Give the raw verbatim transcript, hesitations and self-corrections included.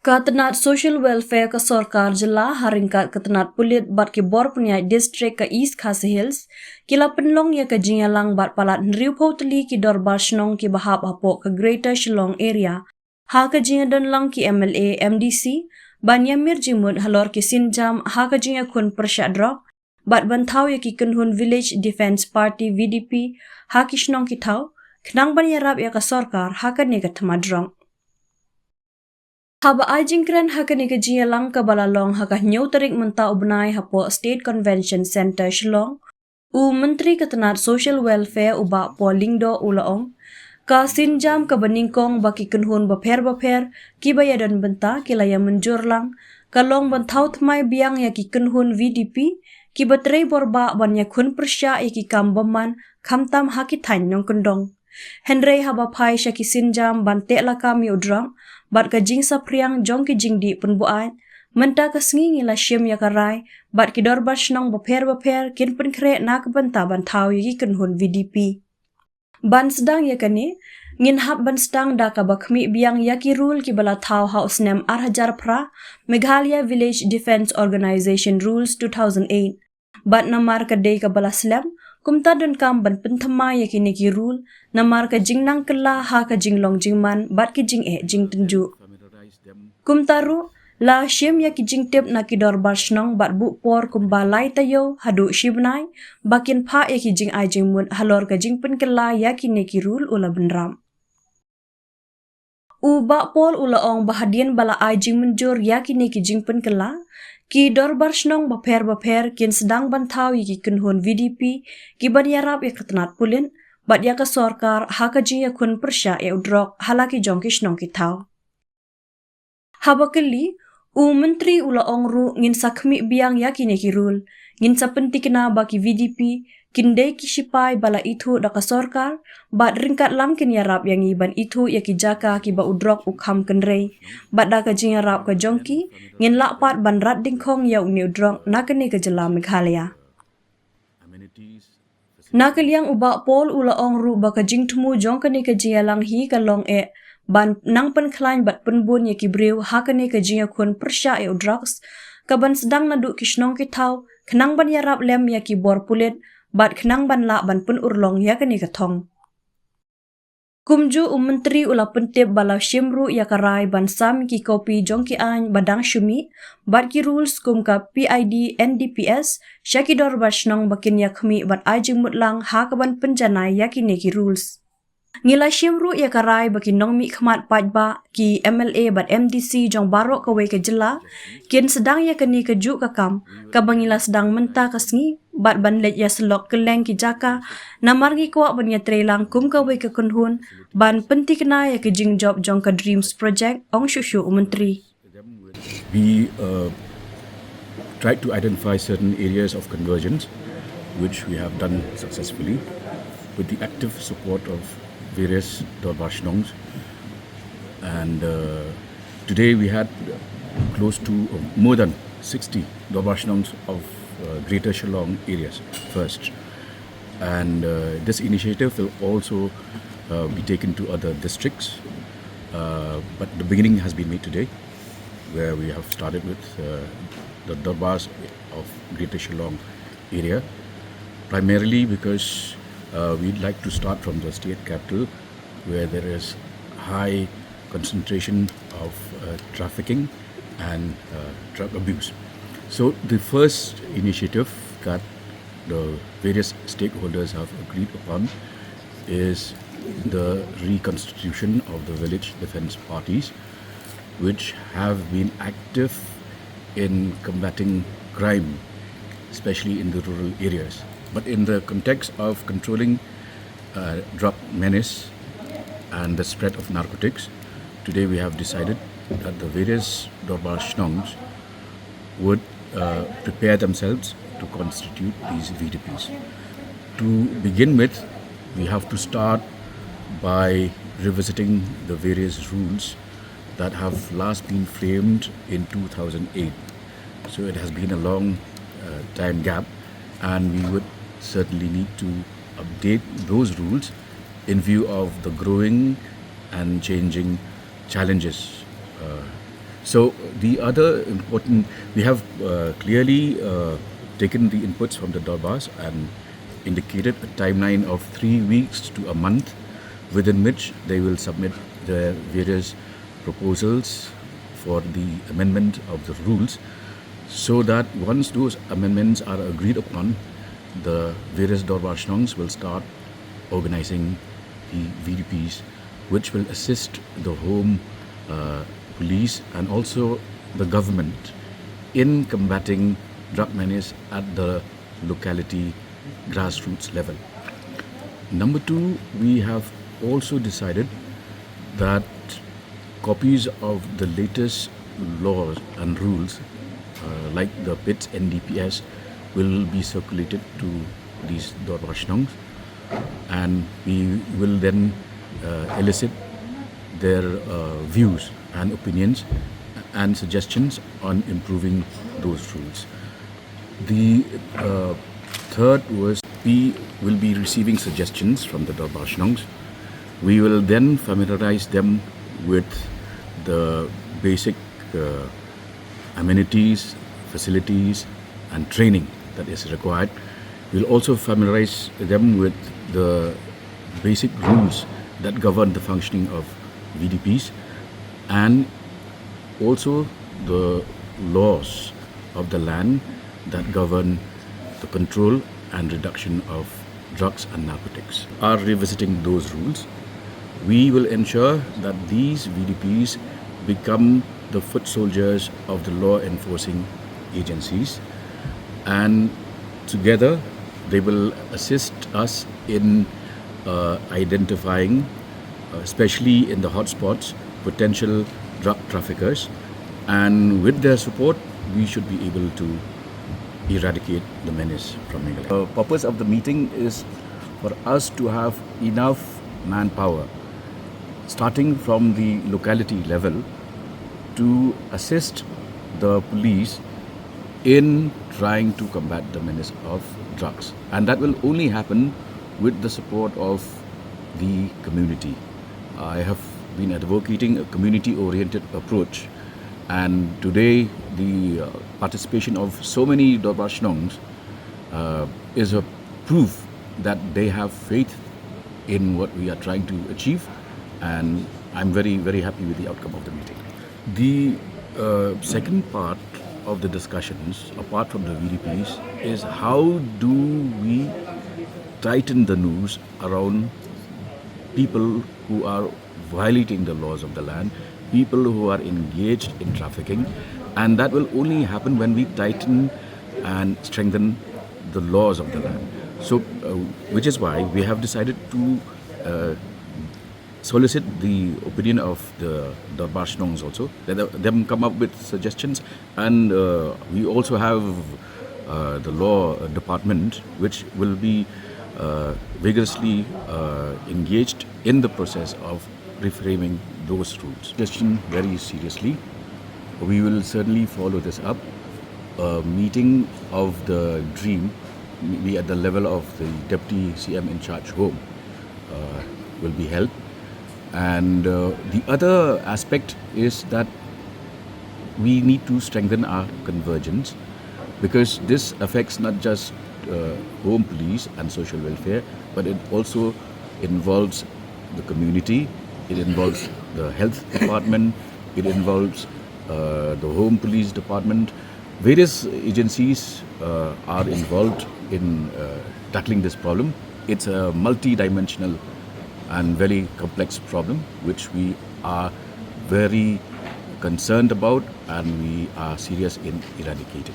Ka tnat Social Welfare ka sorkar jylla ha ryngkat ka tnat pulit bad ki bor pynïaid district ka East Khasi Hills ki la pynlong ïa ka jingïalang bad palat hynriewphew tylli ki dorbar shnong kiba hap hapoh ka Greater Shillong Area ha ka jingïadonlang ki M L A, M D C ban ïamir jingmut halor ki sienjam ha ka jingïakhun pyrshah drok bad ban thaw ïa ki kynhun Village Defence Party, V D P, ha ki shnong ki thaw khnang ban ïarap ïa ka sorkar ha kane ka thma drok. Haba ai jingkren ha kane ka jingïalang kaba la long ha ka hynñiew tarik mynta u bnai hapoh State Convention Centre, Shillong, u Myntri ka tnat Social Welfare u Bah Paul Lyngdoh u la ong, ka sienjam kaba nyngkong ba ki kynhun bapher bapher kiba ïadon bynta ki la ïamynjur lang ka long ban thaw thymmai biang ïa ki kynhun V D P kiba trei borbah ban ïakhun pyrshah ïa ki kam bymman khamtam ha ki thaiñ nongkyndong. Hynrei haba phai sha ki sienjam ban teh lakam ïa u drok bad ka jingsaphriang jong ki jingdih pynbuaid, mynta ka sngi ngi la shim ïa ka rai bad ki dorbar shnong bapher bapher kin pynkhreh na ka bynta ban thaw ïa ki kynhun V D P. Ban sdang ïa kane, ngin hap ban sdang da kaba khmih biang ïa ki rule kiba la thaw ha u snem ar hajar phra, Meghalaya Village Defence Organisation Rules two thousand eight. Bad namar ka dei kaba la slem, kumta donkam ban pynthymmai ïa kine ki rule namar ka jingnang kylla ha ka jinglong jingman bad ki jingeh jingtynjuh. Kumta ruh, la shim ïa ki jingtip na ki dorbar shnong bad buh por kumba lai taïew haduh shi bnai ba kin phah ïa ki jingai jingmut halor ka jingpynkylla ïa kine ki rule, u la bynrap. U Bah Paul u la ong ba hadien ba la ai jingmynjur ïa kine ki jingpynkylla, ki dorbar shnong bapher bapher kin sdang ban thaw ïa ki kynhun V D P kiban ïarap ïa ka tnat pulit bad ïa ka sorkar ha ka jingïakhun pyrshah ïa u drok ha la ki jong ki shnong ki thaw. Haba kylli, u Myntri u la ong ruh, ngin sa khmih biang ïa kine ki rule, ngin sa pynthikna ba ki V D P kin dei ki shipai ba la ithuh da ka sorkar bad ryngkat lang kin ïarap ïa ngi ban ithuh ïa ki jaka kiba u drok u kham kynrei bad da ka jingïarap ka jong ki ngin lah pat ban rat dyngkhong ïa une u drok na kane ka jylla Meghalaya. Na ka liang u Bah Paul u la ong ruh ba ka jingthmu jong kane ka jingïalang hi ka long eh ban nang pynkhlaiñ bad pynbun ïa ki briew ha kane ka jingïakhun pyrshah ïa u drugs, kaban sdang naduh ki shnong ki thaw khnang ban ïarap lem ïa ki bor pulit bad khnang ban lah ban pynurlong ïa kane ka thong. Kumjuh u Myntri u la pyntip ba la shim ruh ïa ka rai ban sam ki kopi jong ki aiñ ba dang shu mih bad ki rules kum ka P I D N D P S sha ki dorbar shnong ba kin ïa khmih bad ai jingmut lang ha kaban pynjanai ïa kine ki rules. Ngi la shim ruh ïa ka rai ba ki nongmihkhmat paidbah, ki M L A bad M D C jong baroh kawei ka jylla kin sdang ïa kane kajuh ka kam kaba ngi la sdang mynta ka sngi bad ban leit ïasyllok kylleng ki jaka, namar ngi kwah ban ïatreilang kum kawei ka kynhun ban pynthikna ïa ka jingjop jong ka DREAMS project, ong shuh shuh u Myntri. We uh, tried to identify certain areas of convergence, which we have done successfully with the active support of various Dorbar Shnongs. And uh, today we had close to uh, more than sixty Dorbar Shnongs of uh, Greater Shillong areas first. And uh, this initiative will also uh, be taken to other districts. Uh, but the beginning has been made today, where we have started with uh, the Dorbars of Greater Shillong area, primarily because uh, we'd like to start from the state capital, where there is high concentration of uh, trafficking and uh, drug abuse. So the first initiative that the various stakeholders have agreed upon is the reconstitution of the village defense parties, which have been active in combating crime, especially in the rural areas. But in the context of controlling uh, drug menace and the spread of narcotics, today we have decided that the various Dorbar Shnongs would uh, prepare themselves to constitute these V D Ps. To begin with, we have to start by revisiting the various rules that have last been framed in two thousand eight. So it has been a long uh, time gap, and we would certainly need to update those rules in view of the growing and changing challenges uh, So the other important, we have uh, clearly uh, taken the inputs from the Dorbars and indicated a timeline of three weeks to a month within which they will submit their various proposals for the amendment of the rules, so that once those amendments are agreed upon, the various Dorbar Shnongs will start organizing the V D Ps, which will assist the home uh, police and also the government in combating drug menace at the locality grassroots level. Number two, we have also decided that copies of the latest laws and rules, uh, like the PITS N D P S, will be circulated to these Dorbar Shnongs, and we will then uh, elicit their uh, views and opinions and suggestions on improving those rules. The uh, third was we will be receiving suggestions from the Dorbar Shnongs. We will then familiarize them with the basic uh, amenities, facilities, and training that is required. We'll also familiarize them with the basic rules that govern the functioning of V D Ps and also the laws of the land that govern the control and reduction of drugs and narcotics. Are revisiting those rules. We will ensure that these V D Ps become the foot soldiers of the law enforcing agencies, and together they will assist us in uh, identifying, uh, especially in the hotspots, potential drug traffickers. And with their support, we should be able to eradicate the menace from Meghalaya. The purpose of the meeting is for us to have enough manpower, starting from the locality level, to assist the police in trying to combat the menace of drugs. And that will only happen with the support of the community. I have been advocating a community oriented approach, and today the uh, participation of so many Dorbar Shnongs uh, is a proof that they have faith in what we are trying to achieve, and I'm very, very happy with the outcome of the meeting. The uh, second part of the discussions, apart from the V D Ps, is how do we tighten the noose around people who are violating the laws of the land, people who are engaged in trafficking, and that will only happen when we tighten and strengthen the laws of the land. So, uh, which is why we have decided to uh, solicit the opinion of the Dorbar Shnongs also. Let them come up with suggestions, and uh, we also have uh, the law department, which will be uh, vigorously uh, engaged in the process of reframing those rules. Question very seriously. We will certainly follow this up. A meeting of the dream, maybe at the level of the deputy C M in charge home, uh, will be held. And uh, the other aspect is that we need to strengthen our convergence, because this affects not just uh, home police and social welfare, but it also involves the community, it involves the health department, it involves uh, the home police department. Various agencies uh, are involved in uh, tackling this problem. It's a multi-dimensional and very complex problem, which we are very concerned about and we are serious in eradicating.